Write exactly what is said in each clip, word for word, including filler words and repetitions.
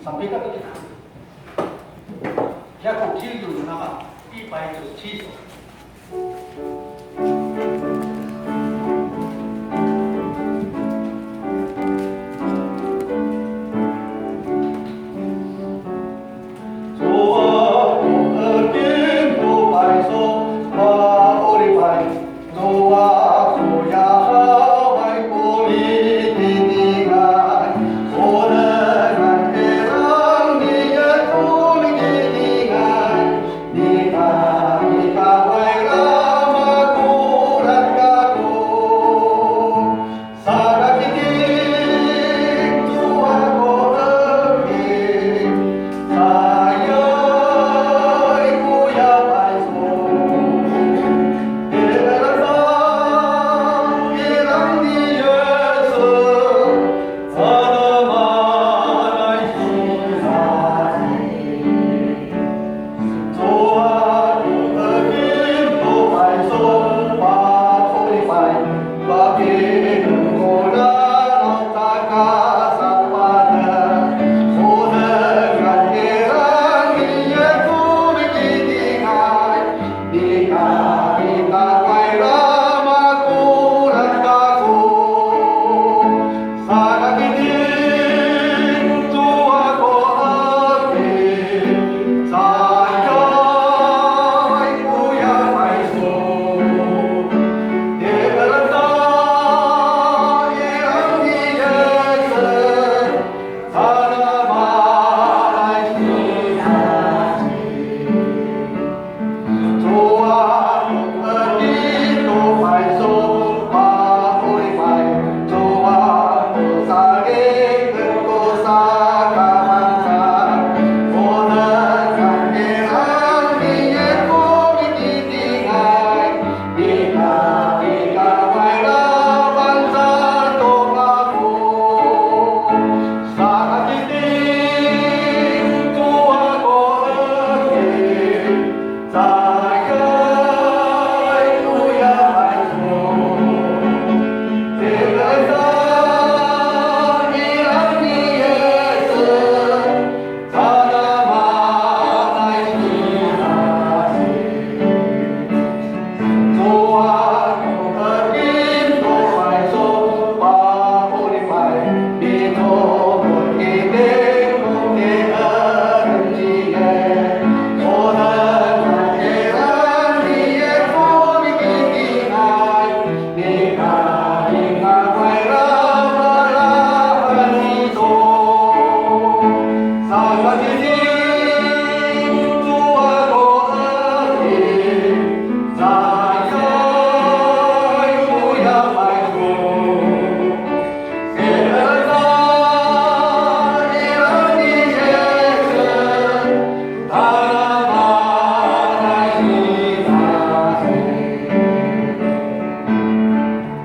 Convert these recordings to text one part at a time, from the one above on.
Sampay kita. Yakob 十章 no 一百九十七首。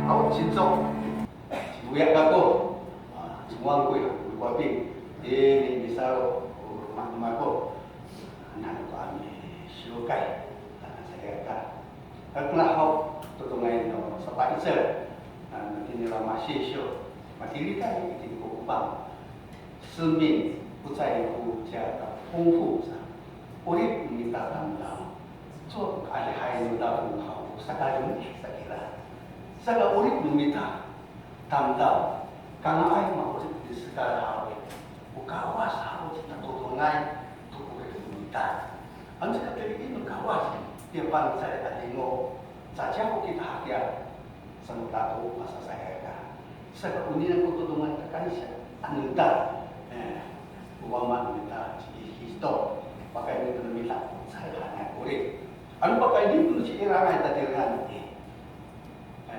Haw, 请坐。 Ci Oya kako, a, ci Wangkoy, a, ko Lowaping, tini misalo ko loma' no mako, nano ko ami siwkay, a, salikaka. Kakena haw, todongay no sapa'icel, a, matini la masiw, matilitay itini ko Kopang. 生命不在乎加的丰富上，'orip no mita tamdaw, caay ka adihay no dafong haw, saka yoni sa kira. Saka 'orip no mita tamdaw, kanga'ay ma'orip itini sekay haw i, o Kawas haw i tatodongay to 'orip no mita. Ano caka tilid no Kawas, tiya Pangcah a 'Adingo, caciyaw kita hakiya, sano tato masasayra. Saka onini ko todongay a kansya, ano ita, e, o Wama no mita ci Yis Kristo, pakayni to no mita, caay hanay 'orip. Ano pakayni to no ci'irangay tatirengan, e. E,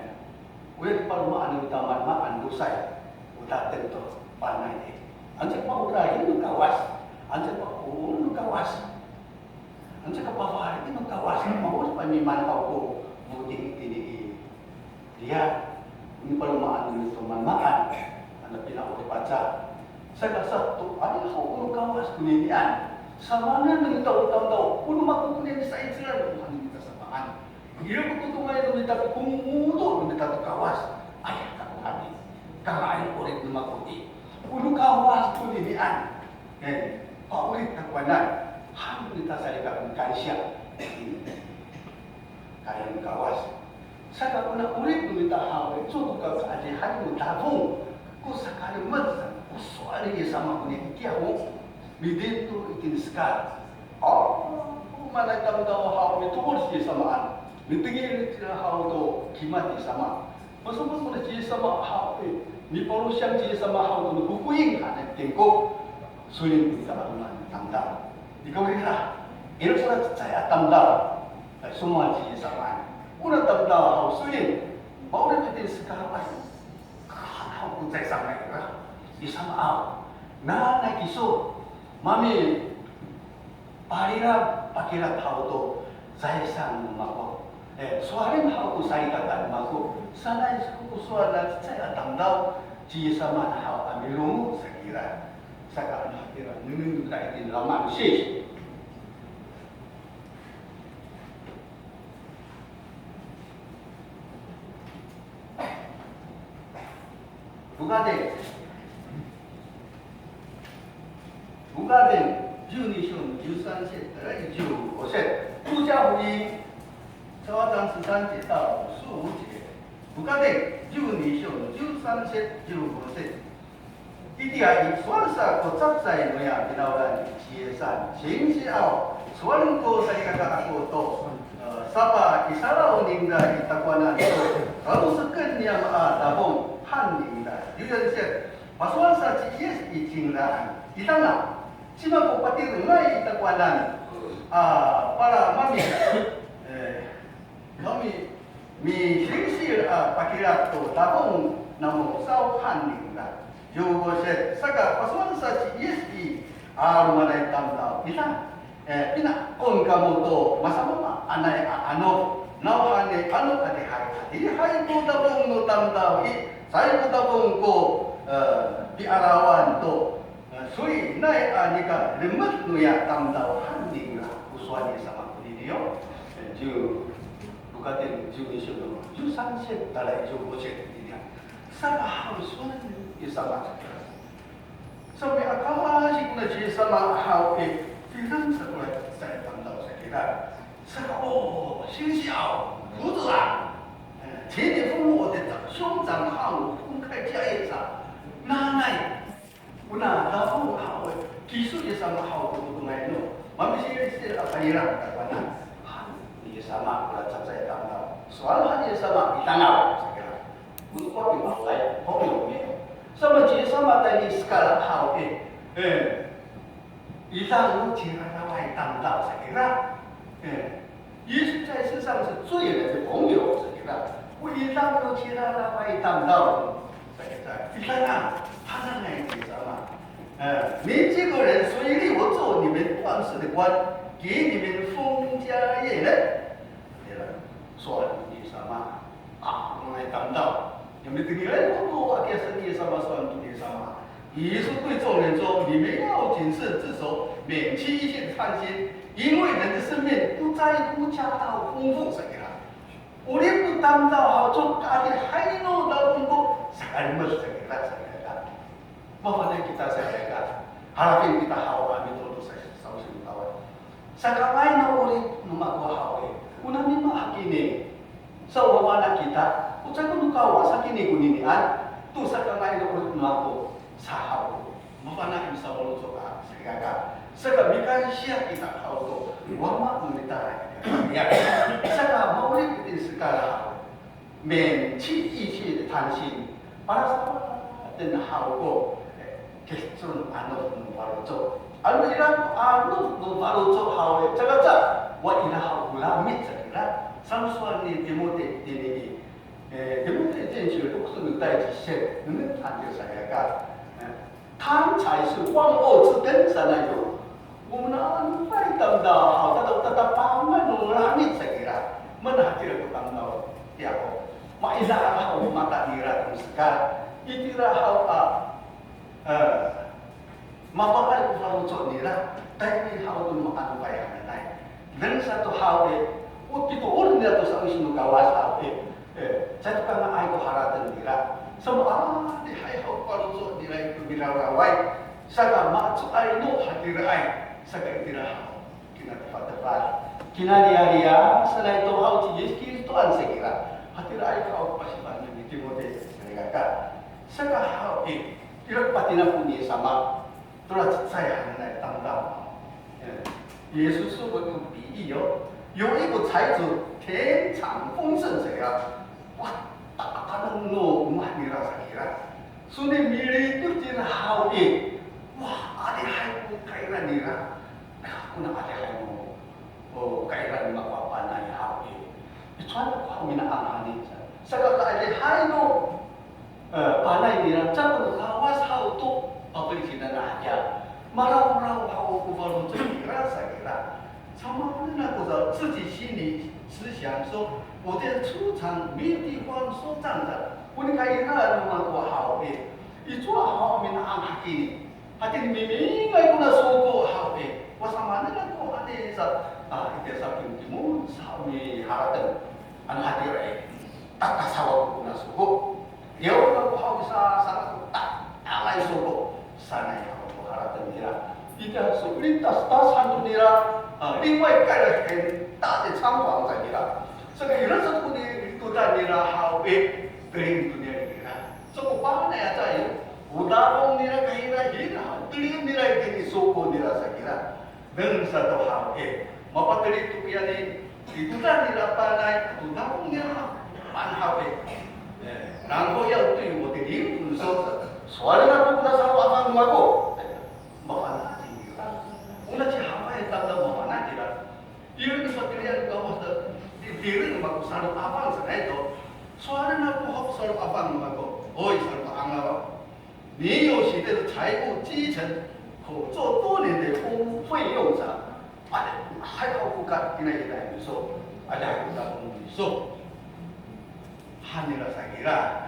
oya palomaan no mita, malomaan losay, o tateng to panay i. Ano caay ka ma'orip no Kawas, ano caay ka ma'orip no Kawas. Ano caay ka pafalic no Kawas, ma'orip a mimaan haw ko foting itini i riyar, no palomaan no mita, malomaan, ano pina'orip aca. Saka sato, adihay haw ko no Kawas koninian. Samanen no mita o tamdaw, o no mako konini sa'icelan, o ano mita samaan. Ira ko todongay no mita to, komodo no mita to Kawas. Aya, takowanan i, kanga'ay 'orip no mako i, o no Kawas koninian. He, pa'orip takowanan, han no mita salikaka mikansiya. Kaliyan no Kawas. Saka kona 'orip no mita haw i, codok ko kaadihay no dafong ko sakalemed, ko sowal ni Yis sama konini itiya ho. Midin to itini i hekal. O maan a tamdaw haw mitoor ci Yis samaan. Mitengil itira haw to kimad ci Yis sama. Masamaan kona ci Yis sama haw i, mipalosiyang ci Yis sama haw to no fokoing hananay tingko. So'elin ko nika 'aloman tamdaw. Nikawrira, ira kora cecay a tamdaw. Ay, somowal ci Yis samaan. Kona tamdaw haw so'elin, ma'orip itini i hekal haw. Haw ko caay sangay ira. Yis sama aw. Nanay kiso, mami, pariran, pakirat haw to caay sangay no mako. E, sowalen haw ko salikaka no mako. Sanay ko sowal a cecay a tamdaw, ci Yis sama haw a milongoc sa kira. Saka ano hatira, nengneng to ita itini i laman, six. Bukaden. Bukaden, 十二章十三節から十五節。路加福音 sawa 章十三节到十五节。Bukaden, 十二章十三节、十五节。 Itiya i, sowal sa ko cacay noya finawlan i Ciyesan, Singsi aw, sowalen ko salikaka ako to, e, sapakisalaw ningra i takowanan to taloseken niyam a dafong han ningra. 六节, pasowal sa ci Yis i cingraan, Itanga, cima ko patirengay i takowanan a pala mami, e, Kami misingsi a pakirat to dafong namo saw han ningra. 十五节, saka pasowal sa ci Yis i 'alomanay tamdaw, Ita, e, pina'on kamo to masamaamaanay a 'anof, nawhani ano adihay, adihay ko dafong no tamdaw i, caay ko dafong ko, e, pi'arawan to. E, so'elinay a nika lemed noya tamdaw han ningra, ko sowal ni Yis sama konini yo. E, 十, Luka 十二章の十三節から十五節 konini. Saka haw sowal ni Yis sama. Sa miakasi kona ci Yis sama haw i, tireng sa kora cecay tamdaw sa kira. Saka, o, 先生啊，胡子啊，请你扶扶我的胸章，让我松开缰绳。Nanay, Ona dafong haw i, kiso Yis sama haw to todongay no mamisingsi a payrang takowanan. Han ni Yis sama kora cacay tamdaw. Sowal han ni Yis sama, Itanga aw, sa kira. Ono ko pimaolay, ko pimaolay. Sama ci Yis sama tayni i hekal haw i, e, Itang no ciraraway tamdaw sa kira. E, 耶稣在世上是最好的朋友，是吧？O itang no ciraraway tamdaw, itanga, hananay ni Yis sama. 呃，你这个人，谁立我做你们万世的官，给你们封家业呢？Sowal ni Yis sama. A, nanay tamdaw. Ya mitengilay ko, ko, a kiyasen ni Yis sama sowal ni Yis sama. 耶稣对众人说：“你们要谨慎自守，免去一切的贪心，因为人的生命不在乎家道丰富。”Sa kira. 'Orip no tamdaw haw, caka adihay no dafong ko sakalimed sa kira, sa kira. Mafana'ay kita sa kira. Harapin kita haw a mitoor to sa, sa'osi no Kawas. Sakanga'ay no 'orip no mako haw i, o nani ma hakini. Sa o mafana' kita, o caay ko no Kawas hakini koninian, to sakanga'ay no 'orip no mako, sa haw ko mafana' misafaloco' a salikaka. Saka mikansiya kita haw to wama no mita. Ya. Saka ma'orip itini i hekal haw. 免去一切的贪心, palasawaten haw ko, e, kesecon ano no faloco'. Ano ira ko ano no faloco' haw i, caay ka, wa ira haw ko lamit sa kira. Saan sowal ni Timote itini i, e, Timote 前书六章の第十節, nengneng han to sa kira. E, 贪财是万恶之根 sanay to. O maan a tamdaw haw, tada, tatapangan no lamit sa kira. Maan hatira ko tamdaw tiya ho. Maila haw mata nira to saka. Itira haw a, e, mapaay ko faloco' nira. Tayni haw to maanofay hananay. Deng sato haw i, o pitoor nira to sa'osi no Kawas haw i, e, caay to kanga'ay ko harateng nira. Sa maadihay haw ko faloco' nira i, to mirawraway. Saka macoay no hatiraay, saka itira haw, kinatefatefa, kinaliyaliya sanay to haw ci Yis Kristoan sa kira. Hatiraay haw pasifana' ni Timote sa kira. Saka haw i, ira ko patinako ni Yis sama, tora cecay hananay tamdaw. 耶稣说过一个比喻哦，有一个财主田产丰盛 sa kira. Wa, takanen no omah nira sa kira. Soni militod cingra haw i. Wa, adihay ko kairan nira. Kona adihay no, o, kairan nira ko panay haw i. Icowa ko haw mina'ang hani sa. Saka kaadihay no E, panay nira, caay ko no Kawas haw to, papelicen nira hakiya. Marawraw haw ko faloco' nira sa kira. Samaanen ako sa, 自己心里思想说，我这出场没有地方说站着，我那个一个人嘛不好的，一做好没那安排给你。 Hatini mimingay kona soko haw i, o samaanen ako hani sa, a, itiya sa kimkimon sa miharateng. Ano hatira i, takasawa ko kona soko. Liyaw ako haw i sa, saan ako ta, angay soko. Sanay haw ko harateng nira. Itiya so, lintas tasan to nira, a, 另外盖了很大的仓房 sa nira. Saka ira sa ko ni, to ta nira haw i, teling to nira nira. Soko panay aca i, o dafong nira kahira hira, telien nira itini soko nira sa kira. Deng sato haw i, mapatelien to kiya ni, i, to ta nira panay, to dafong nira, pan haw i. E, 然后要对我的灵魂说， sowal ako kona salo'afang no mako. Mafana' cingra. Ona ci Hafay tamdaw mafana' cingra. Ira ko patelien no Kawas, di, tireng mako salo'afang sanay to. Sowal ako haw salo'afang no mako. Hoy, salo'afang ako. 你有许多的财物积存，可做多年的费用 sa. Adi, hay haw ko ka, kina ira miso. Adi hay ko ka miso. Han nira sa kira.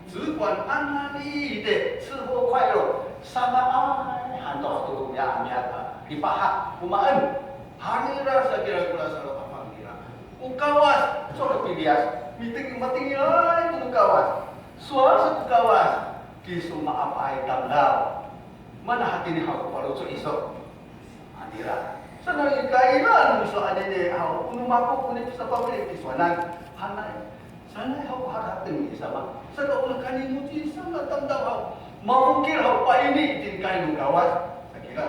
只管安安逸逸地吃喝快乐, samaanay han to haw to romi'ami'ad a lipahak, komaen. Han nira sa kira kora salo'afang nira. O Kawas, cowa ko piliyas, mitengil, matengilay to no Kawas. Sowal sa ko Kawas, kiso maapaay tamdaw. Mana hatini haw ko faloco' iso. Anira. Sanay kairan miso anini haw, o no mako koni sapafeli tisowanan. Hanay. Sanay haw ko harateng ni Yis sama. Saka o no kanimoci sama tamdaw haw. Mafokil haw paini itini ka'ayaw no Kawas. Sa kira.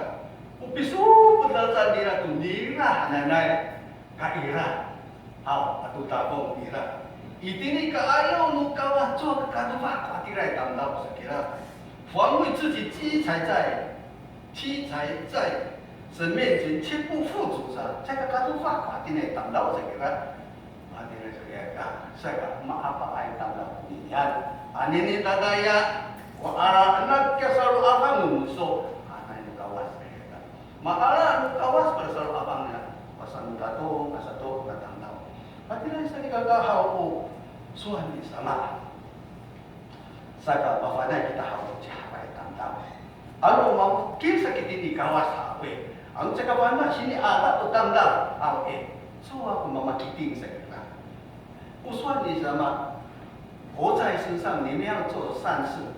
O pisoped sa nira to nira hananay. Kairan. Haw, ato dafong nira. Itini ka'ayaw no Kawas cowa ka kadofa ko hatiraay tamdaw sa kira. 防卫自己积财在 积财在神面前，却不富足 sa, caay ka kadofa ko hatiraay tamdaw sa kira. Hatiraay sa kira ka, saka maapaay tamdaw ninian. Anini tadaya, o ala anak kiya salo'afang no miso, hanay no Kawas sa kira. Maala no Kawas ko salo'afang nira, o sano dato, o sato, o tamdaw. Hatiraay sa kira ka haw o, sowal ni Yis sama. Saka mafana' kita haw to ci Hafay tamdaw. Ano mafokil sa kitini Kawas haw i, ano caka fana' sini'ada to tamdaw haw i, cowa ko mamakiting sa kira. O sowal ni Yis sama, 活在世上你们要做善事.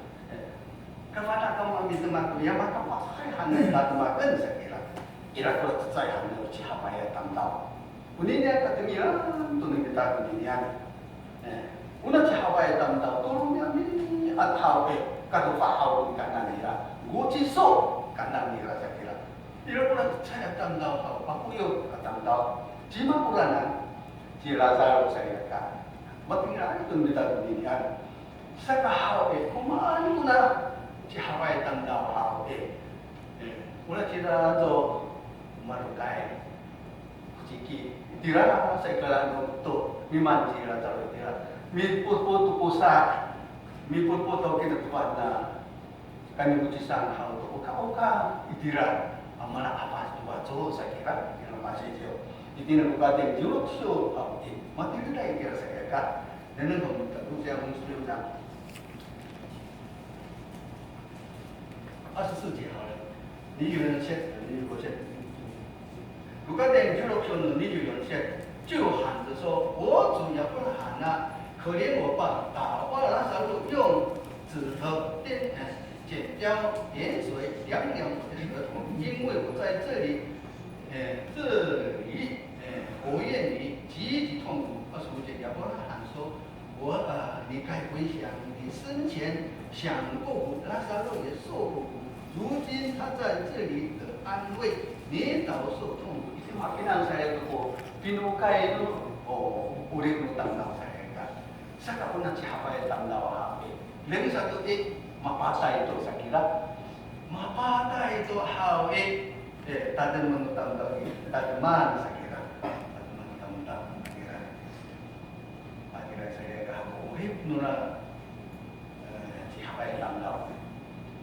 Kafana' kamo a midemak to, ya makapahay han no demak sa kira. Ira ko cecay han no ci Hafay a tamdaw. Oninian katengilan to no mita koninian. E, ona ci Hafay tamdaw, to romi'ami'ad haw i, kadofa haw ko kaenen nira. Ngoci so kaenen nira sa kira. Ira kora cecay a tamdaw haw, pakoyof a tamdaw. Cima koranan, ci Lazaro sa ira ka. Matengilay to no mita koninian. Saka haw i, komaen kona ci Hafay tamdaw haw i. E, ora cira to marokay. Ciki, itira sa ikala no to, miman cira to itira. Mipotpot to posa, mipotpot to kina to fana'. Kanimocisan haw to oka oka itira. A mala afas to waco sa kira, itira masiyo. Itira ko kating ciwrok siyo haw i. Matira itira sa kira ka. Nengneng ko mita, ko siya mo siyo sa. 二十四节好了，二十四节，二十五节。Loka ten ciwrok siyo no 二十四节，就喊着说：“我主亚伯拉罕啊，可怜我吧，打发拉撒路用指头点，呃，将盐水凉凉我的舌头，因为我在这里，呃，这里，呃，我愿你极其痛苦。二十五节，亚伯拉罕说：“我啊，你该回想你生前享过福，拉撒路也受过苦，如今他在这里得安慰，你倒受痛苦。”Itiya mapinang sa ito ko pinokay no, o, 'orip no tamdaw sa ita. Saka kona cihafaay tamdaw haw i, deng sato i, mapatay to sakira. Mapatay to haw i, e, tademen no tamdaw i, tademan sakira. Tademan no tamdaw sakira. Matiya sa ira ko 'orip nora, e, cihafaay tamdaw.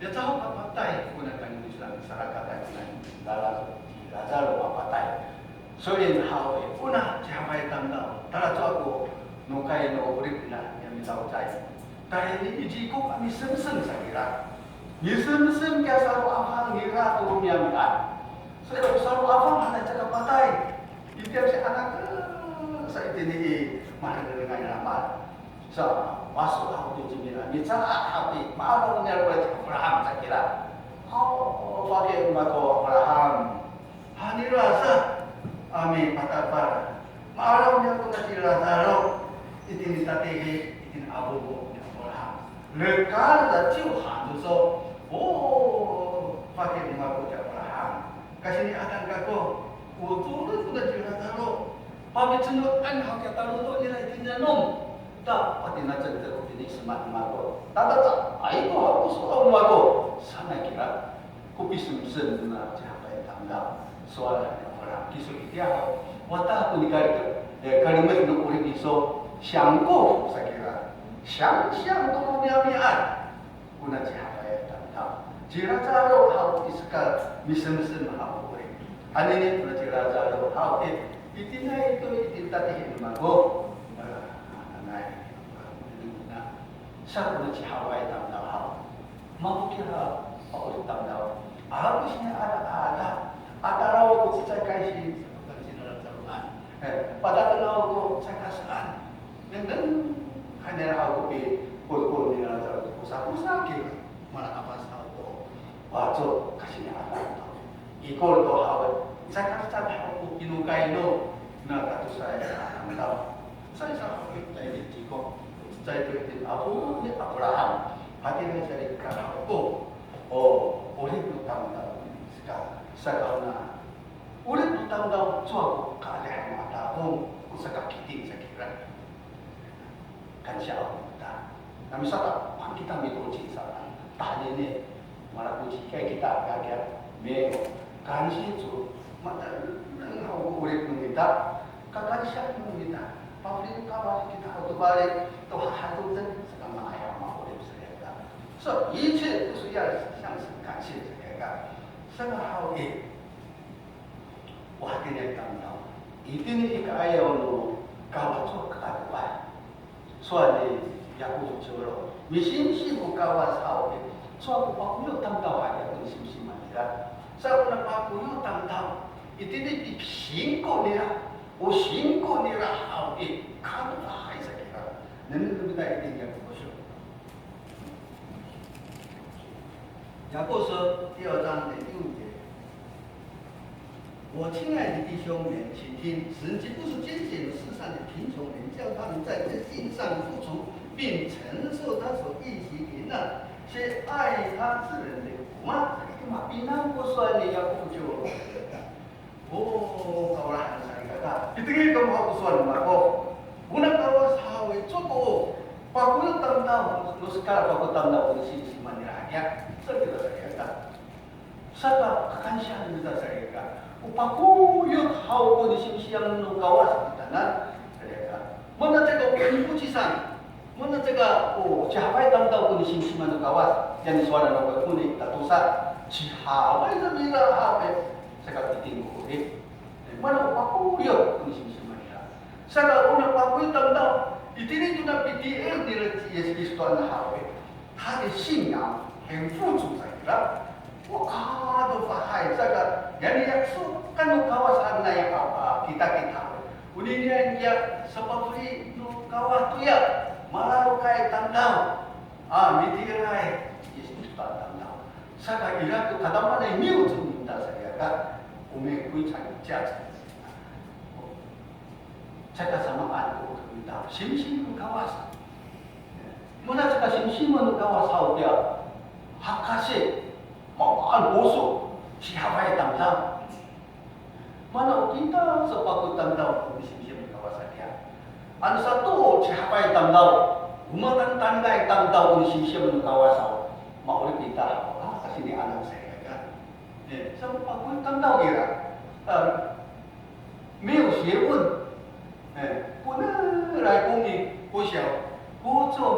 Ya caho mapatay kona kanian saan, sarakatay kona ci Lazaro, ci Lazaro mapatay. So'elin haw i, ona cihafaay tamdaw, talacowa ko nokay no 'orip nira ya mita'ocay. Tayni i cikok a misemsem sakira. Misemsem kiya salo'afang nira to romi'ami'ad. Saka o salo'afang hanay caka patay. Itiya ci anak, e, sa itini i maherengay a lamal. Sa, maso haw to cimina, mica haw i, ma'araw nira ko ci Abraham sakira. Haw, faki mako Abraham. Hani Lazaro a mipatapal. Ma'araw niya kona ci Lazaro. Itini tatihi, itini a bobo ni Abraham. Lekal sa ciw han to so. O, faki mako ci Abraham. Kasini'adaan kako, o coren kona ci Lazaro. Pamiceno'an haw kiya taloto' nira itini nanom. Ta, patinacen to itini semat mako. Tata ta, ay ko haw ko sowal mako. Sanay kira. Ko pisemsem nona cihafaay tamdaw. Sowal han ni Abraham kiso itiya haw. Wata ko nika, e, kalimet no 'orip iso, 享过福 sakira. 享享 to romi'ami'ad. Kona cihafaay tamdaw. Ci Lazaro haw i, saka misemsem haw ko 'orip. Anini kona ci Lazaro haw i, itini to itini tatihi no mako. Nanay. Sa kona cihafaay tamdaw haw. Mafokil a 'orip tamdaw. Ako sini'ada, a talaw ko cecay kaysi, saan ko sini'ada talaw. E, patatelaw ko cecay kasaan. Nengneng han nira haw ko pi, ko, ko nira haw ko saposak i, mana kapas haw to. Waco kasini'adaan to. Ikor to haw, caka caka haw ko pinokay no, na tatosaay a tamdaw. Sa i sa haw i, tayni i cikok. Cecay to itini apo ni Abraham. Hatira sa i ka haw ko. O, 'orip no tamdaw. Saka, saka ona 'orip no tamdaw, cowa ko kaadihay no 'ada'ong, ko sakakiting sakira. Kansiya haw kita. Nami saka, pan kita mikoci sa, tahanini, malakocikay kita, kiya, kiya, miyo, kansiya to, matengil haw ko 'orip no mita, kakansiya no mita, pafeli no Kawas kita haw to fali, to hahacoten, saka nga'ay a ma'orip sa kita. So, 一切都是要向神感谢 sa kita. Saka haw i, O hatiniay tamdaw. Itini i ka'ayaw no Kawas cowa ko ka'adoay. Sowal ni Yakop ciwlo. Misimsim ko Kawas haw i, cowa ko pakoyo tamdaw hakiya ko nisimsiman nira. Sa ko na pakoyo tamdaw. Itini i pisingko nira. O singko nira haw i, ka'adoay sa kira. Nengneng no mita itini Yakop ciwlo. 雅各书第二章第五节，我亲爱的弟兄们，请听，神岂不是拣选了世上的贫穷人，叫他们在这信上富足，并承受他所应许给那些爱他之人的福吗？Mapinang ko sowal ni Yakop ciwlo. O, kaolahan sa i kaka. Itini kamo haw ko sowal no mako. Ona Kawas haw i, cowa ko pakoyo tamdaw, no hekal pakoyo tamdaw ko nisimsiman nira hakiya. Sa kira sa i kaka. Saka kakansiya no mita sa i kaka. O pakoyo haw ko nisimsiman no Kawas kitanan sa i kaka. Mana caka o pinpocisan. Mana caka, o, cihafay tamdaw ko nisimsiman no Kawas, yan nisowalan no koni tatosa, cihafay sa nira haw i, saka kiting ko 'orip. Mana o pakoyo ko nisimsiman nira. Saka ona pakoyo tamdaw, itini to na piti'er nira ci Yis Kristo a haw i, 他的信仰很富足 sa kira. O ka'adofahay saka, yani yakiso kan no Kawas hananay a, a, kitakit haw i. Oninian ya sapafeli no Kawas toya, malalokay tamdaw. A, mitiraay i cingra to tamdaw. Saka ira ko tadamaanay miwcon ningra saka, o mikoy cangcang. Caka samaan ko ningra, simsim no Kawas. Mana caka simsim no Kawas haw kiya, hakasi, mamaan boso, cihafay tamdaw. Mana o kita sapako tamdaw ko nisimsim no Kawas a kiya. Ano sato cihafay tamdaw, o matantaningay tamdaw ko nisimsim no Kawas aw, ma'orip kita, a, kasinianan sa ira ka. E, sapako tamdaw ira. A, 没有学问. E, ko nira ko mi, ko siya, ko co,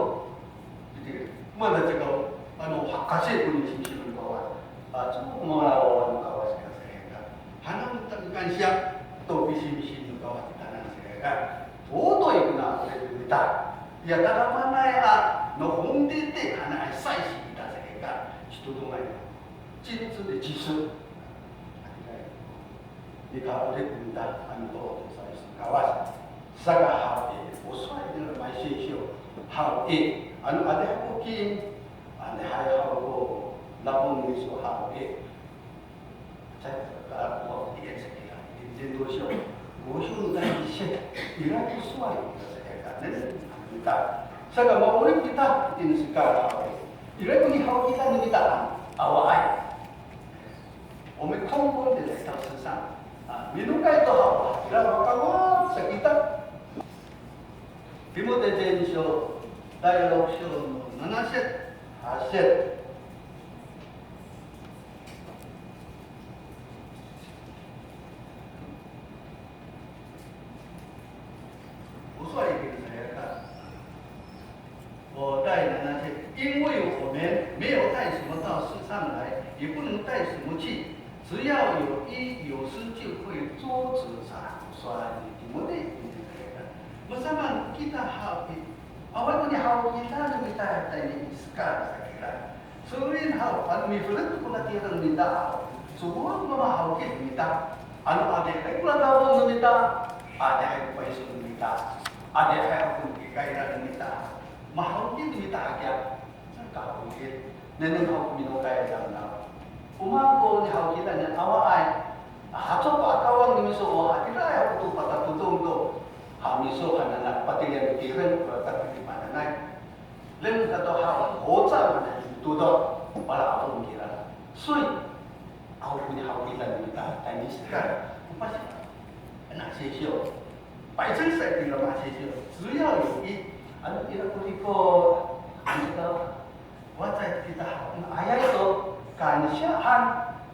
Iti, mana caka, ano, hakasi ko nisimsim no Kawas. A, caka mangalawaw no Kawas kita saka. Hananay to kansiya to pisimsim no Kawas kitanan saka. Totoy kona 'orip no mita. Ya tadamaanay a, no hongtiti hananay saisi kita saka. Citodongay. Cinci de ciso. Nika'orip ningra a mitoor to sa'osi no Kawas. Saka haw i, o sowal nira mahisisiw. Haw i, ano adihay ko kim, adihay haw ko lapong no miso haw i. Caay ka, ko, tiken sa kira, itini to siw. Go siw no tayni siw, ira ko sowal nira sa kira, nengneng han ningra. Saka ma'orip kita itini saka haw i. Ira ko nihaw kita no mita, awaay. 我们通通的来到世上，啊，minokay to haw, ira makawa sa kita. Timote 前書第六章の七節、八節。O sowal i kini saya ka. 哦，第七节，因为我们没有带什么到世上来，也不能带什么去，只要有衣有食就可以遮止。Sa, o sowal ni Timote, masamaan kita haw i, awaay ko nihaw kita no mita tayni i hekal sa kira. So'elin haw, ano mifelek to kona tireng no mita haw, sowal ko mamahawkit no mita. Ano adihay ko lalafong no mita, adihay ko payso no mita, adihay ko kikayra no mita, mahawkit no mita hakiya. Saka hawkit, nengneng haw ko minokay tamdaw. O maan ko nihaw kita niyan, awaay. Hacowa ko akawang no miso, o hatiraay haw to patatodong to, ha miso hananay, patelian no tireng, o rakat no tireng hananay. Len sato haw, hocang hananay, todong, pala aw kira. Soy, aw ko nihaw kita no mita tayni i hekal. Pasi, na sisiw. Paycen sa kira masisiw. 只要有衣, ano ira ko riko, ano ka, wacay kita haw, ayay to, kansiya han,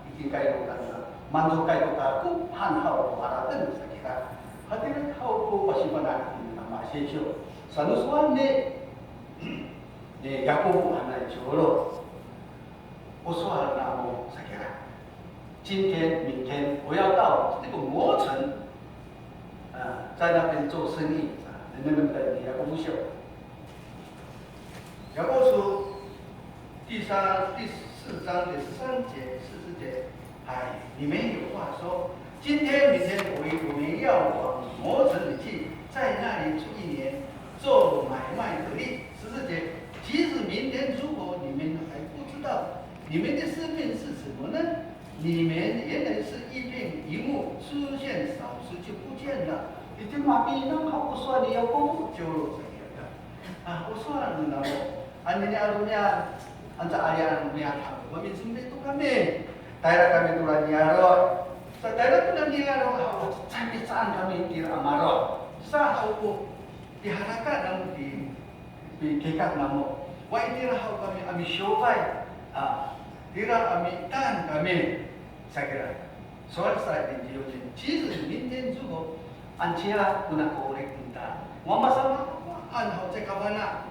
itini kay no kanga'ay, manokay to kako han haw ko harateng sa kira. Hatira haw ko pasifana' itini a masisiw. Sano sowal ni, ni Yakobo hananay ciwlo. O sowal namo sa kira. 今天、明天我要到这个磨城，啊，在那边做生意。啊，能不能在你要不朽？雅各书第三、第四章第十三节、四十节，哎，里面有话说，今天、明天我我们要往磨城里去，在那里住一年，做买卖得利。十四节，即使明天如何，你们还不知道，你们的生命是什么呢？ 你们原来是一片云雾，出现少时就不见了。Itiya mapinang haw ko sowal ni Yakobo ciwlo sa kira. A, o sowal no namo, anini aro niya, anca aya aro niya haw, mamisembi to kami. Tayra kami tora niyaro'. Sa tayra tora niyaro' haw, caay mihecaan kami itira a maro'. Sa haw ko piharaka namo ti, pikekak namo. Wa itira haw kami a misiwkay, a, tira a mitan kami sa kira. Sowal sa itini ciwlo, 即使明天如何, anca kona ko 'orip ningra, o masamaan haw caay kafana'.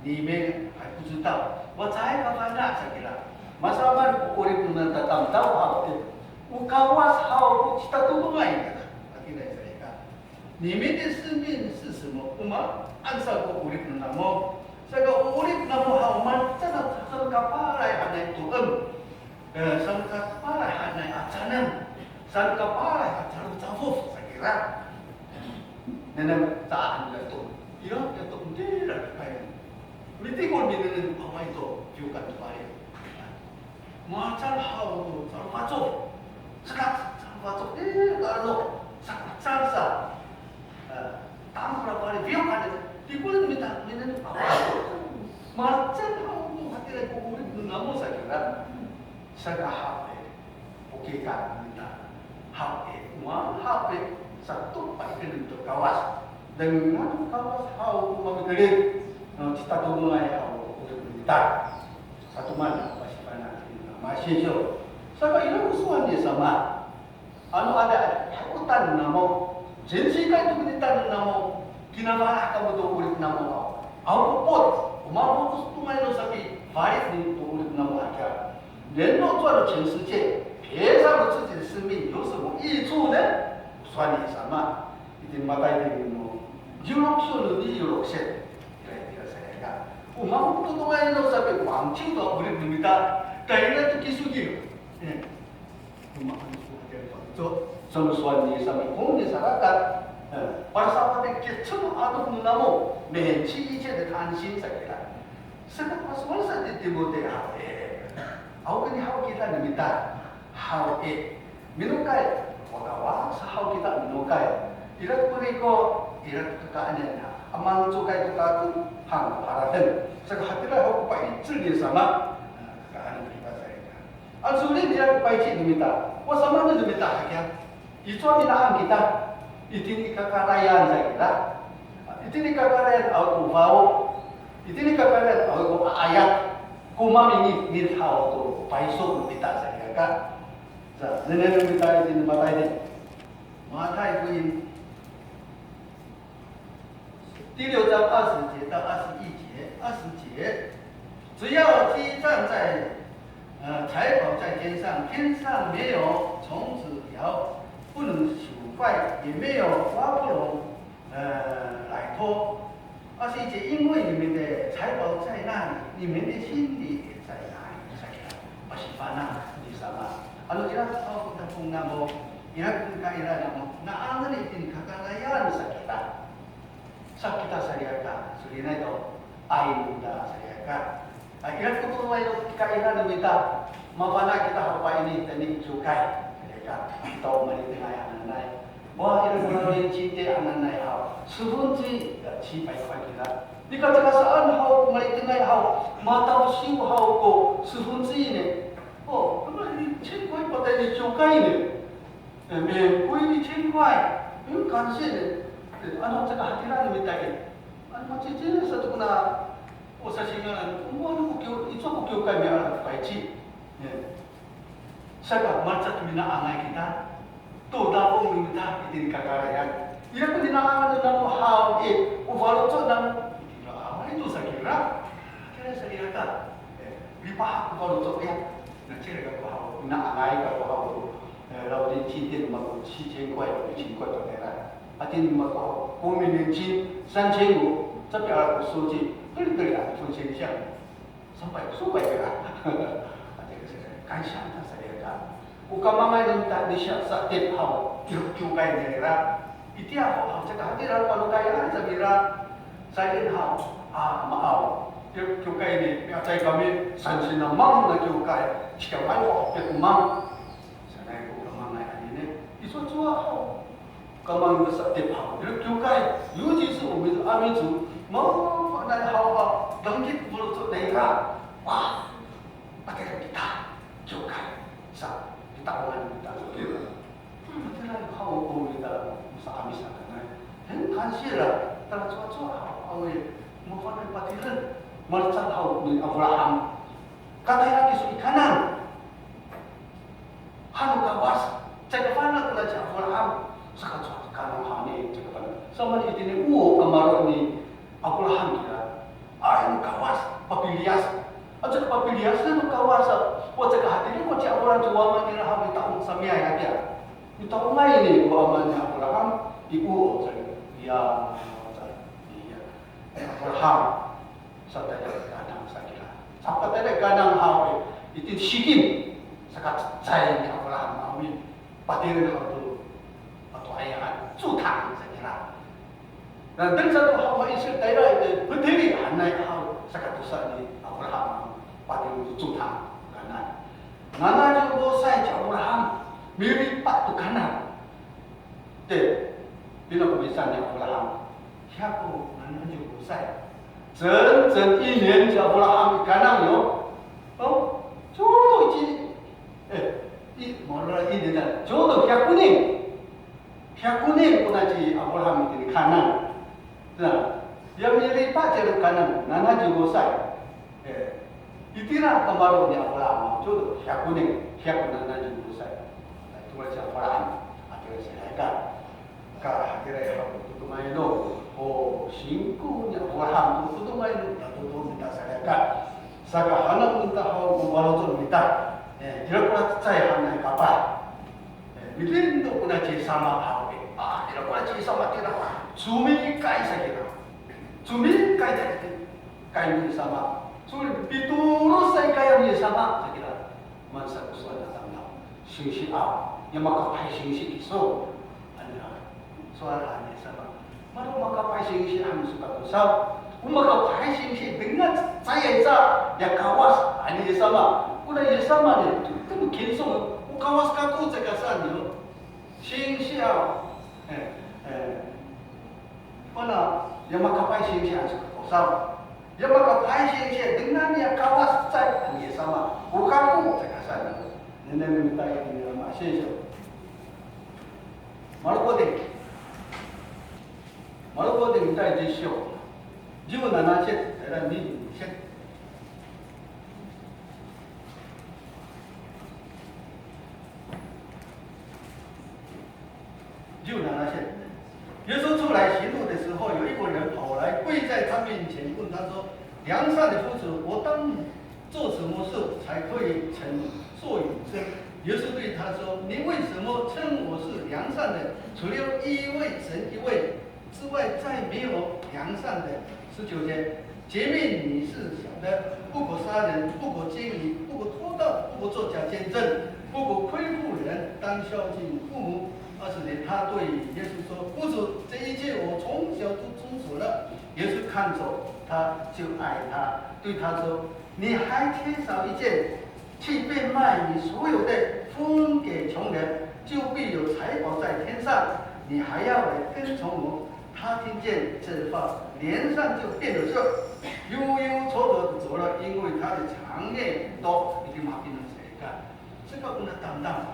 你们还不知道, o caay kafana' sa kira. Masamaan ko 'orip no tamdaw haw, o Kawas haw ko citatodongay kira. Hatiraay sa kira. 你们的生命是什么? O maan sa ko 'orip no namo. Saka o 'orip namo haw, o maan sa, saka kapalay hanay to'em. E, saka kapalay hanay a canan. Saka kapalay a calocafof sa kira. Nengneng saan nira to. Ira to, tira kakayan. Mitingol, mi, Yokan to pari. Macal haw to, calo paco. Saka, calo paco. Eh, kalo, saka, calo sa. Eh, tangko la pari, biyo ka de. Di ko le mita, mina ni paco. Macal haw to, hatira ko 'orip no namo sa kira. Saka haw, eh. O kikar no mita haw i, o maan haw i, sato pa'ikenen to Kawas. Dengan to Kawas haw ko mamikerid, no, citatodongay haw ko 'orip no mita. Sato maan haw pasifana' kina masiso. Saka ira ko sowal ni Yis sama. Ano ada, ada, hakotan namo. Sinsikay to kinitan namo. Kinafalah kamo to 'orip namo haw. Aw ko pot, o mafokos to nga'ay no sapifalit no to 'orip namo hakiya. 人若赚了全世界，赔上了自己的生命，有什么益处呢？ Sowal ni Yis sama, itini Matay tini no, ciwrok syo no ni ciwrok syo. Ira, ira sa ira ka. O mafokos to nga'ay no sapi, 往后的 'orip no mita. Tayra to kiso ki. Eh. O mafokos to nga'ay no sapi. So, sowal ni Yis sama, kong ni sarakat. Eh, para sa pati kicem ato no namo, 免去一切的贪心 sa kira. Saka pasowal sa ci Timote haw i. Aw kini haw kita no mita haw i. Minokay, o Kawas haw kita minokay. Ira ko riko, ira ko kakaenen, a mangcokay to kako han ko harateng. Saka hatira haw ko pa'icel ni Yis sama. Kakaenen kita sa ira. Ano so'elin ira ko pa'icel no mita, o samaan no mita hakiya. Icowa mina'ang kita, itini i kakarayan sa kira. Itini i kakarayan awa ko fao. Itini i kakarayan awa ko a'ayat. Ko mamingit, ngit haw to payso no mita sa kira ka. Sa, nengneng no mita itini Matay ni. Matay ko in. 第六章二十节到二十一节，二十节，只要积蓄在，呃，财宝在天上，天上没有虫子咬，不能朽坏，也没有花不拢，呃，来偷。二十一节，因为你们的财宝在那里，你们的心里也在那里。Sa ira, pasifana' ni Yis sama. Ano ira haw ko tapong namo, ira ko kaira namo, na'angen itini kakarayan sa kita. Sa kita sa ira ka, so'elinay to, ay no mita sa ira ka. A, ira ko toloay no kaira no mita, mafana' kita haw pa'ini, tayni i kiwkay sa ira ka. Kita o malitengay hananay. Wa, ira ko 老年金 hananay haw, 十分之一, ya, 七百块 kira. Nika caka saan haw ko malitengay haw, matawsiw haw ko 十分之一 ne. O, 一千块 patayni i kiwkay ne. Eh, 免费一千块, eh, 感谢呢. Eh, ano caka hatira no mita i. Ano macecay sato kona, o sasingaran, o ano ko kiw, icowa ko kiwkay miala to payci. Eh. Saka, malecad to mina'angay kita. To dafong no mita itini kakarayan. Ira ko mina'angan no namo haw i, o faloco' namo. Itira awa ito sa kira. Kira sa ira ka. Eh, lipahak ko faloco' ya. Na cira kako haw, mina'angay kako haw to, eh, 老年金店 mako 七千块, 一千块 patayra. Ato mako haw, 国民年金 三千五, caay ko 收据, 这里这里啊，分钱一下，三百、四百 kira. Ato ko sa, 感谢 ta sa ira ka. O kamangay no mita, nisiya sa'etip haw, kiw, kiwkay nira. Itiya ho haw, caka hatira panokayan sa mira. Saan haw, a, maaw. Kiw, kiwkay ni, miyacay kami, sansinamang na kiwkay. Cika mayo, a, pekmang. Sanay ko kamangay anini. Icowacowa haw. Kamangay sa'etip haw. Ira kiwkay. 尤其是我们阿美族, mafana'ay haw a, dangkit faloco' nira. Wa, patira kita kiwkay. Sa, kita o maan kita. Matira haw ko mita sa'amis a kanay. 很感谢了, talacowacowa haw, awi, mafana'ay patireng, malecad haw ni Abraham. Katayra kiso i Kanan. Han no Kawas, caay kafana' kona ci Abraham, saka cowa Kanan hani, caay kafana'. Samaan itini o kamaro' ni Abraham kira, ay no Kawas, papiliyas. A, caka papiliyas no Kawas, o caka hatini ko ci Abraham, ci wama nira han mita'ong sa miyay hakiya. Mita'ongay ni wama ni Abraham, i o, sa, iya, sa, iya. Abraham, sa tayra i Kanan sa kira. Sa tayra i Kanan haw i, itini Sikim, saka cecay ni Abraham awi, patireng haw to, ato ayaan, 祖堂 sa kira. Nandeng sato haw, maisir tayra i, Peteli hanay haw, saka tosa ni Abraham. Patireng to Codang, Kanan. Nanaciw gosay ci Abraham, milipa' to Kanan. Te, pina ko misaw ni Abraham? Hiyaku nanaciw gosay. 整整一年 ci Abraham i Kanan yo. O, ちょうど一年。哎，一，马上一年了，ちょうど百年。 百年 kona ci Abraham itini Kanan. Na, ya milipa' cira Kanan, nanaciw gosay. E, itira kamaro' ni Abraham, ちょうど百年, hiyaku nanaciw gosay. Tora ci Abraham, a, tira ci Rayka. Ka, a, tira i haw, to todongay no, o, singko ni Abraham, to todongay no, na, to, to, mita sa Rayka. Saka hanaw mita haw, o, maloco' mita. E, tira kora cecay hanay kapah. E, mitindog kona ci Yis sama haw i. A, ira kora ci Yis sama tira. Comikay sa kira. Comikay sa kira. Kay ni Yis sama. Sowal, pitolosay kay ni Yis sama sa kira. Maan sa ko sowal a tamdaw. Singsi aw. Ya makapahay singsi kiso. Ano, sowal ni Yis sama. Mano makapahay singsi han iso kako saw. O makapahay singsi dengan cecayay sa ya Kawas, a, ni Yis sama. Kona Yis sama ni, to, to kinso, o Kawas kako caka saan yo. Singsi aw. E, e. Kona, ya makapahay singsi han iso kako saw. Ya makapahay singsi dengan ya Kawas cecay, a, ni Yis sama. O kako caka saan yo. Nengneng no mita itini a ma'asisyo. Maroko ten. Maroko ten, 第十章。十七節、第二十節。十七节。耶稣出来行路的时候，有一个人跑来，跪在他面前，问他说：“良善的夫子，我当做什么事才可以承受永生？”耶稣对他说：“你为什么称我是良善的？除了一位神一位之外，再没有良善的。”十九节，诫命你是小的，不可杀人，不可奸淫，不可偷盗，不可作假见证，不可亏负人，当孝敬父母。二十节，他对耶稣说：“夫子，这一切我从小都遵守了。”耶稣看着他，就爱他，对他说：“你还缺少一件，去变卖你所有的，分给穷人，就必有财宝在天上。你还要来跟从我。”他听见这话，脸上就变了色，忧忧愁愁地走了，因为他的产业都已经花尽了。Saka kona tamdaw,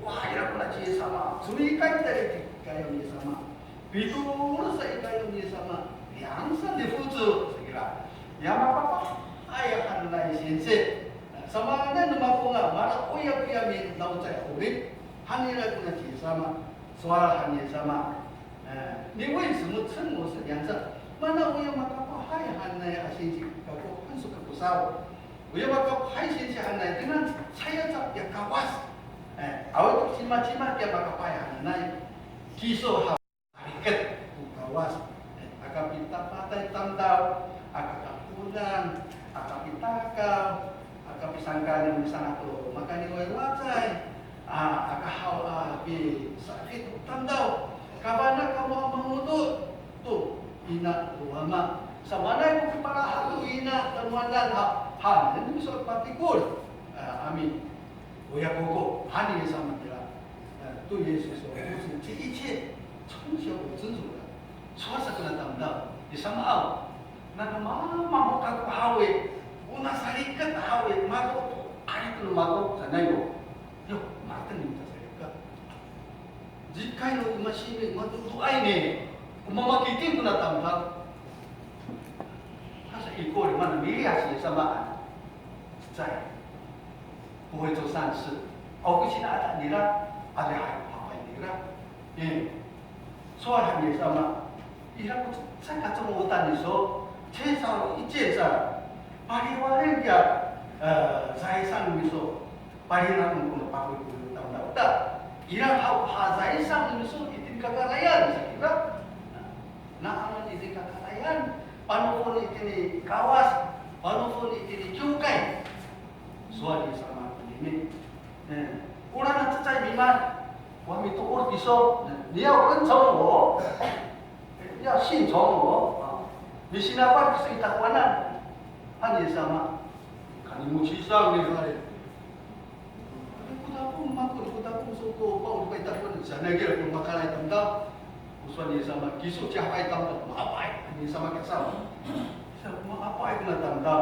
wa, ira kona ci Yis sama, comikay i kay ni Yis sama. Pitolosay i kay ni Yis sama, 良善的夫子, sa kira. Ya makapahay hanay singsi. Samaanay no mako nga, mala o ya ko ya milawcay a 'orip. Han nira kona ci Yis sama, sowal han ni Yis sama. E, 你为什么称我是良善？ Mana o ya makapahay hanay a singsi kako, han iso kako saw. O ya makapahay singsi hanay, dengan cecay aca ya Kawas. E, awa to cimacima kiya makapahay hananay. Kiso haw, riket ko Kawas. E, aka pitapatay tamdaw, aka kakodan, aka pitakaw, aka pisangkani misanga' to makaniway wacay. A, aka haw a pisakit tamdaw. Kafana' kamo a mangodo to ina o wama. Samaanay ko kipalahad to ina tamowanan ha, hanen miso patikol. A, ami, oya koko, han ni Yis sama kira. A, to Yis so, 这一切从小我遵守的. Sowal sa kona tamdaw, Yis sama aw, nano mama ho kako haw i, o nasariket haw i, mako to, ay to no mako, sanay ko. Yo, mateng ni masariket. Cikay no masimi, matotoay ni. O mamakiting kona tamdaw. Kasa ikor mana miliyas ni samaan. Cecay. 不会做善事。O ko sina aca nira, adihay ko papay nira. E, sowal han ni Yis sama, ira ko caka como'otan iso, 缺少一件 sa, paliwalen kiya, e, 财产 iso, paliwalen ko no pakoy ko tamdaw ta. Ira haw ha 财产 iso, itini kakarayan sa kira. Naan itini kakarayan, panofon itini Kawas, panofon itini kiwkay. Sowal ni Yis sama konini. E, ora na cecay mimaan, wa mitoor kiso, 你要跟从我, 要信从我, a, misinafad kiso i takowanan, han ni Yis sama. 你母亲上厉害。Ko Tapong mako, ko Tapong soko, pa o pay Tapong, sanay kira ko makalay tamdaw. Ko sowal ni Yis sama, kiso caay tamdaw, maapay, ni Yis sama kiya saw. Sa maapay kona tamdaw.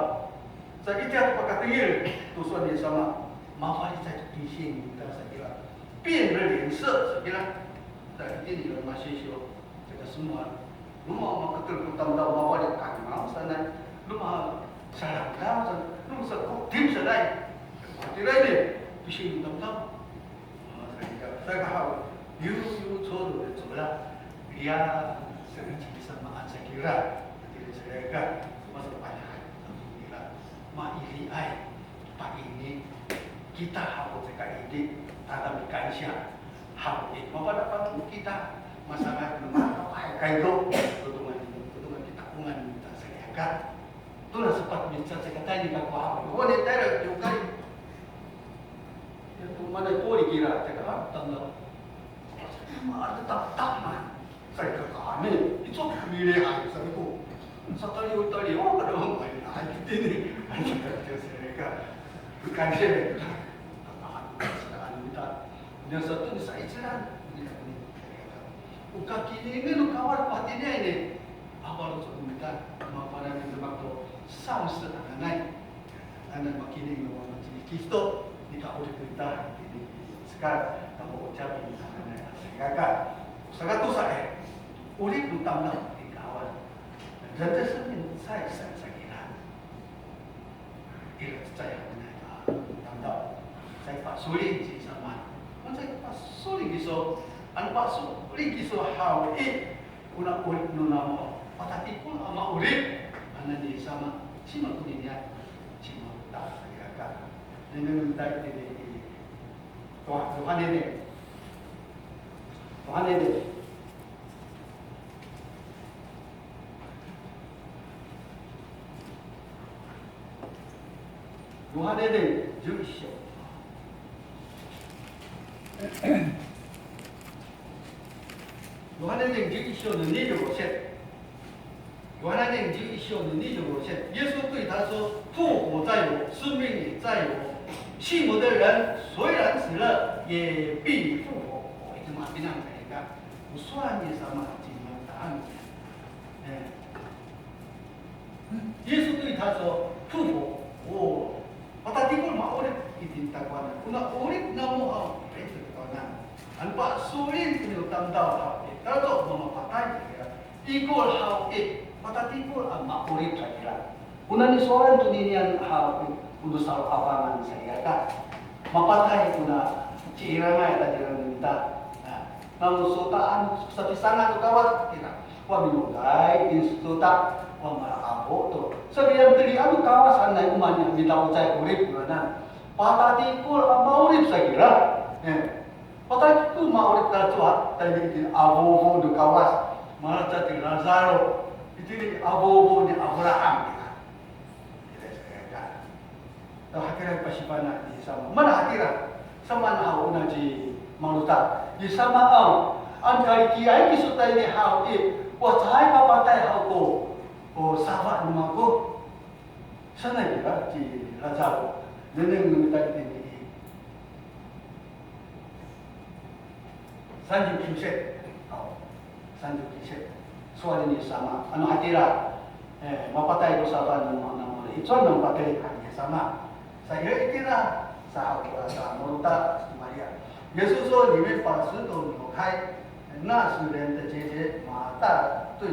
Sa itiya to pakatengil, ko sowal ni Yis sama, mafalicay to 提醒 kita sa kira. 变了脸色 sa kira. Sa itini kira masisiw, kira semua. Roma maketer ko tamdaw, mafalic kanga'ay sanay. Roma sarangkaw sanay. Roma sakotim sanay. Hatira ini, 提醒 tamdaw. Saka, saka haw, 有，有错误的走了。Iya, saka ci Yis sama sa kira. Hatira saka, masa panyahan. Kira, mailiay. Paini, kita haw ko caka idi, tada mikansiya haw i, mapadapan kita, masangat no mapakaykayo, totongan, totongan kita, ongan kita sa Riyaka. Tona sepat mica caka tayni kako haw i, o ni tayra kiwkay. Ya, to manay poli kira, caka, a, tanda. Matetap, tap, man. Sa Riyaka kami, ico kami lihay, saw ko. Sa taliw, taliw, o, kada mailihay, kitini. Ay, sa Riyaka, sa Riyaka. Kansiya, katahan, sa Riyaka, ano kita. Niya sato ni sa Icilan, kita ni. O kakinengen no Kawas patiniay ni. Awa lo so kita, mapanani demak to, 上司 hananay. Ano makining no Wama ci Kristo, nika 'orip no mita, itini i hekal, kamo o capi hananay a salikaka. Saka tosa i, 'orip no tamdaw i Kawas. 人的生命在神上面啊，一个在hananay a tamdaw. Sa pasolin ci Yis sama. Sa pasolin kiso, ano pasolin kiso haw i, Kona 'orip no namo, patatikol a ma'orip, hananay ni Yis sama, cima koninian, cima ta sa Riyaka. Nengneng ta itini i, Yoha-, Yohane den. Yohane den. Yohane den, 十一章. Yohane den 十一章の二十五節。Yohane den 十一章の二十五節。耶稣对他说：“复活在我，生命也在我。信我的人，虽然死了，也必复活。”哦，一直嘛，平常在讲，我算你什么？今晚答案。哎。 耶稣对他说：“复活，我 patatikol ma'orip itini takowanan. Kona 'orip namo haw, ira i takowanan. Ano pasolin ko niya tamdaw haw i, talacowa mamapatay kira. Ikor haw i, patatikol a ma'orip sa kira.” Kona nisowalan toninian haw i, kona salo'afangan sa Riyaka. Mapatay kona ci'irangay a tatirengan ningra. Nano sotaan, sapisanga' to Kawas kira. Wa minokay, minsota, wa mala'apo to. Sapiyan telian no Kawas hananay, o maan i mita'ocay 'orip koranan. Patatikol a ma'orip sa kira. Eh. Patatikol ma'orip talacowa, tayni itini a fofo no Kawas. Malaca ci Lazaro. Itini a fofo ni Abraham kira. Hatira pasifana' ni Yis sama. Mana hatira? Samaan haw ona ci Malota. Yis sama aw, ano kalikiay kiso tayni haw i, wa caay ka patay haw ko, o safa no mako. Sanay kira ci Lazaro. Nengneng no mita itini i. 三十九節。好。三十九節。Sowal ni Yis sama. Ano hatira, eh, mapatay ko safa no, no, no, icowa no mapatay ni Yis sama. Sa ira itira, sa, sa Malota, Maria. 耶稣说：“你们把石头挪开。”那时人的姐姐马大对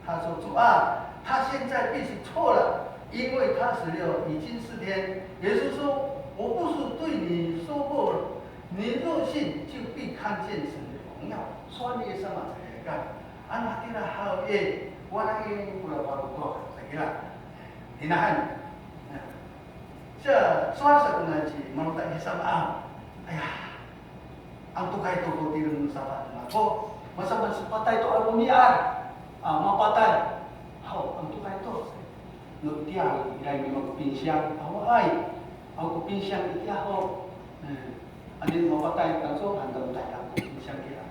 他说：“主啊，他现在必是臭了，因为他死了已经四天。”耶稣说：“我不是对你说过，你若信，就必看见神的荣耀。”Sowal ni Yis sama sa Riyaka. Ano hatira haw i, wala i kora faloco' sa kira. Inahan. Sa, sowal sa kona ci Malota i, Yis sama aw. Aya, ano tokay to ko tireng no safa no mako. Masamaan sa patay to a romi'ad. A, mapatay. Haw, ano tokay to. No itiya, ira i mako pinsiyang. Awaay. Awa ko pinsiyang itiya ho. Eh, anini mapatay, kanso han to tayra ko pinsiyang kira.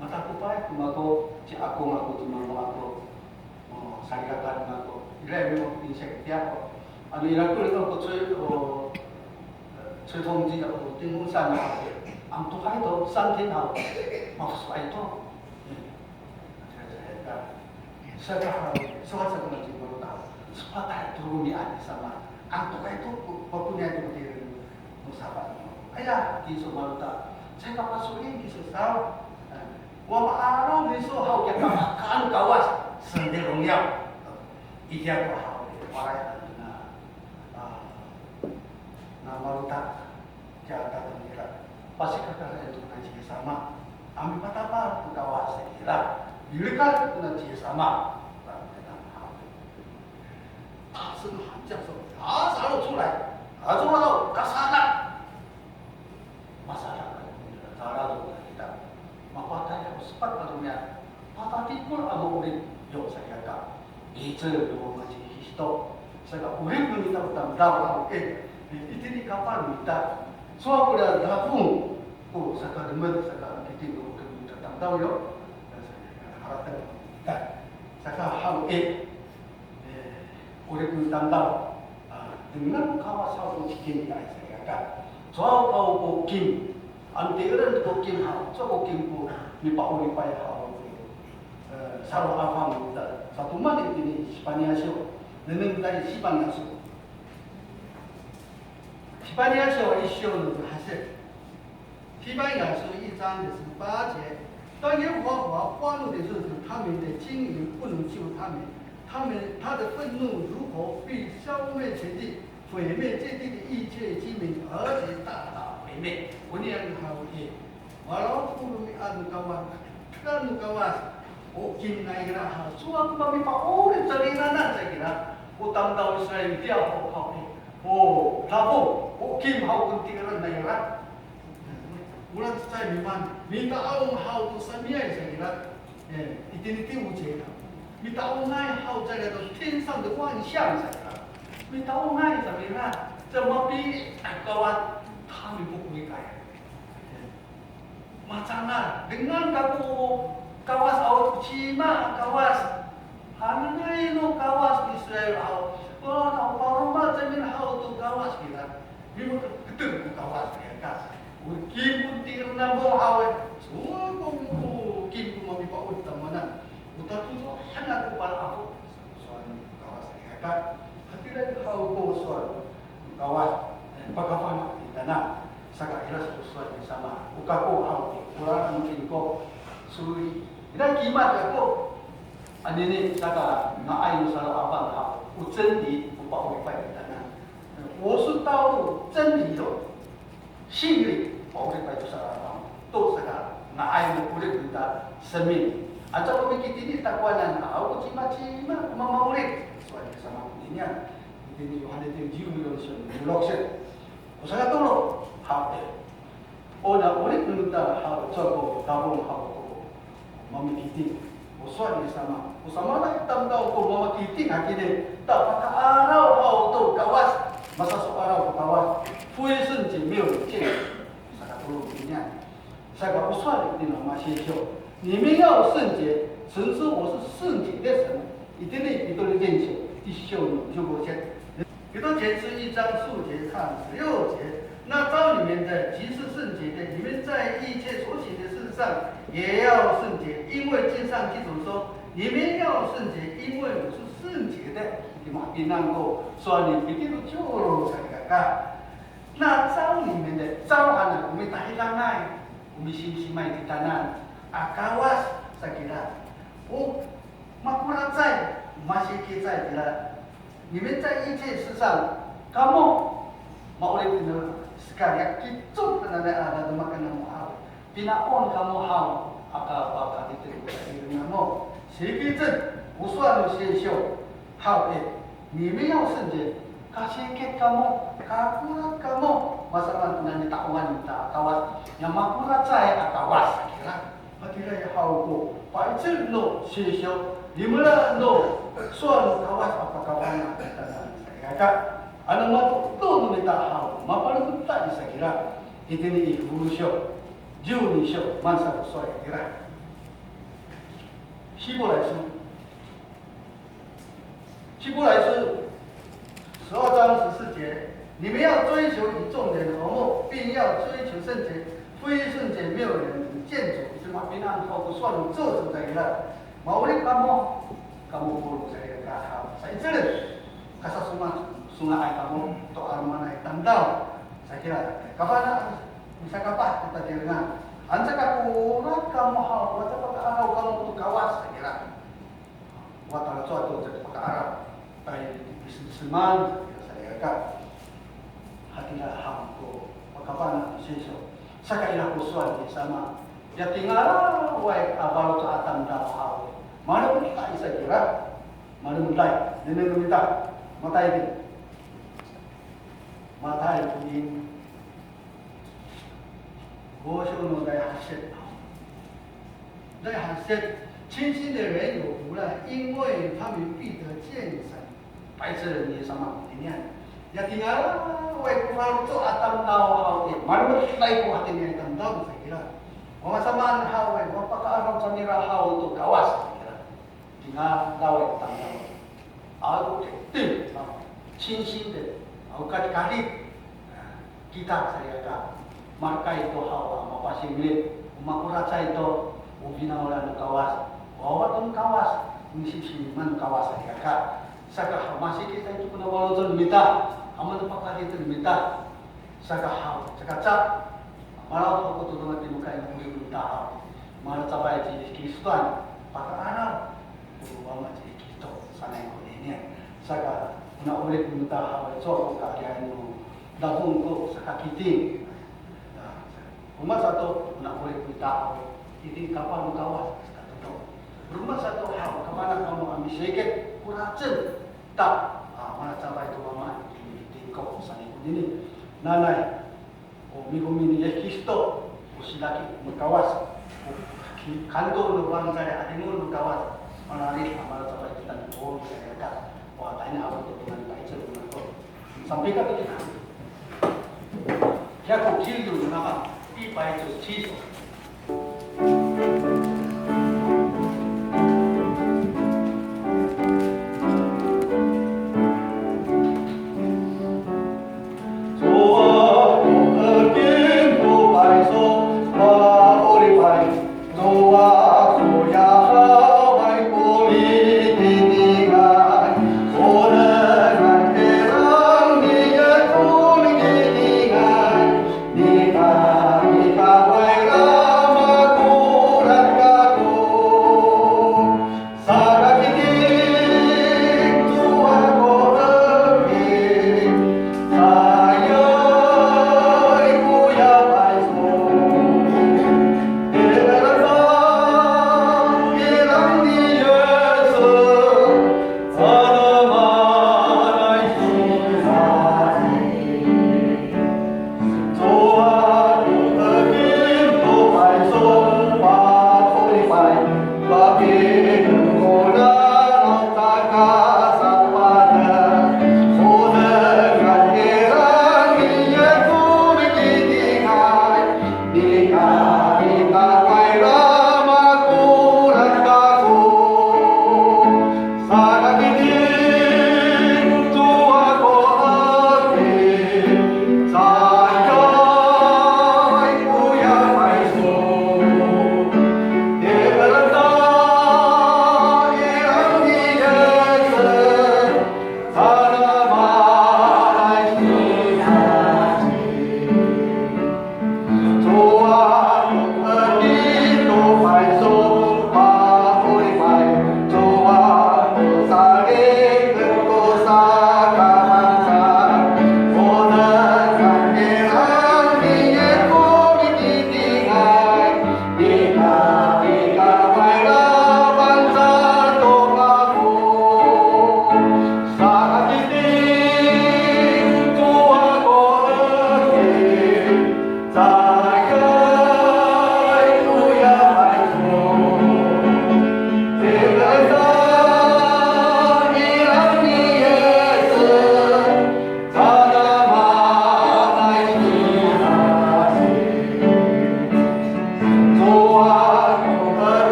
Matakopay ko mako, ci Akong ako, ci Mamo ako, o, salikaka no mako. Ira i mako pinsiyang itiya ho. Ano ira ko riko ko 吹, o, 吹风机 a, o 电风扇 a, ano tokay to, 三天 haw, mafesoay to. Saka haw, sowal sa ko nani Malota, sepatay to romi'ad ni Sama. Ano tokay to, ko, pakoniay to ko tireng no sapat no. Aya, kiso Malota, caay ka paso'elin kiso saw. Wa ma'araw miso haw kiya kamakaan Kawas, 神的荣耀. Itiya to haw, waray na, a, na Malota, kiya tateng nira. Pasikakaen to kona ci Yis Sama a mipatapal to Kawas sa ira. Milekal to kona ci Yis Sama. 大声喊叫说：“拉撒路出来！”拉撒路，拉撒路。 Masadak, saraod kita. Mapatay ko sepat a romi'ad, patatikor a ma'orip, yo saka, icel no Wama ci Kristo. Saka 'orip no mita o tamdaw haw i, itini kapal no mita. Sowal kora dafong ko sakalemed, saka itini 'orip no mita tamdaw yo. Harateng kita. Saka haw i, e, 'orip no tamdaw, a, dengan Kawas haw ko cikin i, a, saka. Cowa ko kim, ano ti'eren ko kim haw, cowa ko kim ko mipa'oripay haw, e, salo'afang, ta, satoman itini Sipaniya syo, nengneng ta i Sipaniya syo. Sipaniya syo, i syo no hasit. 西班牙书一章的十八节，当耶和华发怒的日子，他们的经营不能救他们，他们，他的愤怒如火，必消灭全地，毁灭这地的一切居民，而且大大毁灭。Onini haw i, walaw ko romi'ad no Kawas, romi'ad no Kawas, o kim nangra haw, cowa ko mamipa'orip sa ira, nangra sa kira, o tamdaw Israil tiya ho haw i, o dafong, o kim haw ko ti'eren nangra. Ora cecay mimaan, mita'ong haw to samiyay sa kira. E, itini 第五节 ka. Mita'ongay haw cecay to 天上的万象 sa kira. Mita'ongay sa kira, cecay mapili' a Kawas, 他们不悔改. E, macangal, dengan kako Kawas aw, cima Kawas. Hananay no Kawas Israil aw, o, na, o paroma cecay mihaw to Kawas kira. Mimaketeng ko Kawas kira ka. O kim ko ti'eren no haw i, cowa ko kim ko mamipa'orip tamowanan. O tatodong han ako pala ako. Sowal no Kawas kira ka. Hatiraay haw ko sowal no Kawas, e, pakafana' kitanan. Saka ira sa ko sowal ni Sama. O kako haw, ora no tingko. Sowal, ira kimad kako. Anini, saka nga'ay no salo'afang haw, o 真理, o pa'oripay kitanan. 我是道路、真理 yo, 真理, pa'oripay to salo'afang to saka nga'ay no 'orip ita 生命. Aca ko mikitini takowanan haw ko cimacima ko mama'orip. Sowal ni Sama koninian. Itini Yohane ciw, ciw, ciw, ciw, ciw, O sakatolo haw i, o na 'orip no mita haw, cowa ko dafong haw ko mamakiting. O sowal ni Sama, o samaan tamdaw ko mamakiting hakini, ta paka'araw haw to Kawas, masaso'araw to Kawas. 非圣洁没有见。 Sakatolo niya. Saka o sowal itini no mama sisyo, 你们要圣洁，诚知我是圣洁的神。 Itini Pito ciw, ciw, ciw, ciw, ciw, Pito ciw 一章十五节到十六节，那召你们的既是圣洁的，你们在一切所行的事上也要圣洁，因为经上记着说，你们要圣洁，因为我是圣洁的。 Itiya mapinang ko sowal ni Pito ciw, ciw, salikaka. 那召你们的, 召 han ko mitahidangay, ko misimsimay kitanan a Kawas sa kira. O makoracay, masikicay kira. 你们在一切事上, kamo, ma'orip no sekali a kicok hananay a dademakan namo haw. Pina'on kamo haw, aka pakatitid ko kairingan namo. Sikicen, o sowal no sisyo haw i, 你们要圣洁, kasikit kamo, kakorac kamo, masamaan ko nani ta'ongan no mita a Kawas, ya makoracay a Kawas sa kira. Hatiraay haw ko pa'icel no sisyo, limelaan no sowal no Kawas a pakafana' kitanan sa kira. Ano mato, to no mita haw, mapalemed ta i sa kira. Itini i Hipuru syo, ciw ni syo, maan sa ko sowal kira. 希伯来书, 希伯来书十二章十四节，你们要追求与众人和睦，并要追求圣洁，非圣洁没有人能见主。Ito mapinang ko sowal no cecay ira. Ma'orip kamo, kamo polong sa ira ka haw. Sa icelen, kasasonga, songa'ay kamo to 'alomanay tamdaw sa ira. Kafana', misakapah kita tireng. Anca ka kora kamo haw, wata paka'araw kamo to Kawas sa ira. Wata cowa to caka paka'araw, tay misemeseman sa ira ka. Hatira han ko pakafana' no seysyo. Saka ira ko sowal ni Yis sama, ya tingalaway a faloco' a tamdaw haw, malemeday sa kira. Malemeday, nengneng no mita, matay di. Matay ko in. 五章の第八節。第八節、清心的人有福了，因为他们必得见神。白色的你上面里面，ya tingalaway ko faloco' a tamdaw haw i, malemeday ko hatiniay tamdaw sa kira. Wama samaan haw i, wa paka'araw cangra haw to Kawas sa kira. Tingalaway tamdaw. Aw, te, te, aw, 清心的, aw, kadikadi. Kita sa ira ka, malekay to haw a mapasingli, o makoracay to, o finawlan no Kawas, wawa to no Kawas, misisiman no Kawas sa ira ka. Saka haw, masikitay to kona faloco' no mita, a manepakadi to no mita. Saka haw, saka ca, malaw haw ko todong a timokay no 'orip no mita haw. Malacafay ci Yis Kristoan, paka'araw ko Wama ci Yis Kristo sanay konini. Saka, ona 'orip no mita haw i, cowa ko ka'ayaw no dafong ko sakakiting. Roma sato, ona 'orip no mita haw i, itini kapah no Kawas, saka todong. Roma sato haw, kafana' kamo a misikit, koracen ta, a, malacafay to Wama i, itini ko sanay konini. Nanay, o mikomi ni Yis Kristo, o sidaki no Kawas, o ki-, kanto no fangcalay a 'Adingo no Kawas, mararid a malacafay kita no Kawas, o tayni haw to dengan paicel no Kawas. Sampay ka kita. 百九十七番, 一百九十七首。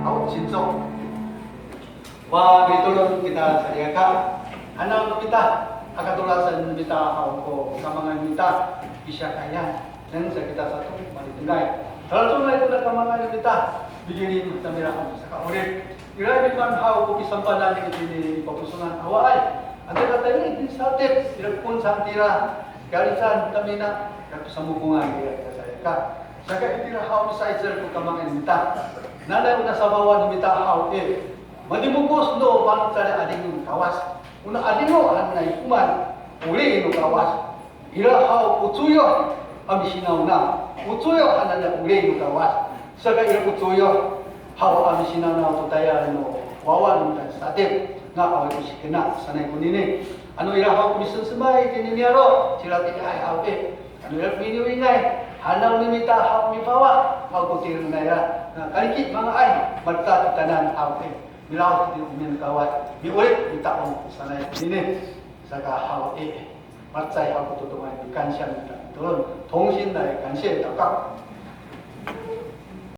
好，请坐。Wa, mitolon kita salikaka. Hanaw no mita, aka tolasan no mita haw ko kamangan mita, pisiyakayan. Nengneng sa kita sato malitengay. Talacowaay to no kamangan no mita, mikilim tamira haw saka'orip. Ira i maan haw ko pisampanan itini i paposongan awaay. Ano katayni itini satip, ira ko saan tira, kalican tamina, kapisamokongan ira kita salikaka. Saka itira haw misa'icel ko kamangan mita. Nanay ona safawan no mita haw i, madimokos no fangcalay a 'Adingo no Kawas. Ona 'adingo hananay komaen, 'oli no Kawas. Ira haw ko coyoh a misinawnaw. Ko coyoh hananay 'oli no Kawas. Saka ira ko coyoh haw a misinawnaw to tayal no wawa no mita satip. Nga awaay ko sikena sanay konini. Ano ira haw ko misemsemay tini niyaro', cira tiniay haw i. Ano ira ko miniwingay, hanaw no mita haw mifawa haw ko tireng nira. Na kaliki manga'ay, malecad kitanan haw i. Milawh itini o mita no Kawas, mi'orip mita'ong sanay konini. Saka haw i, malecad haw ko todongay, mikansiya mita. Tolon, 同心来感谢祷告。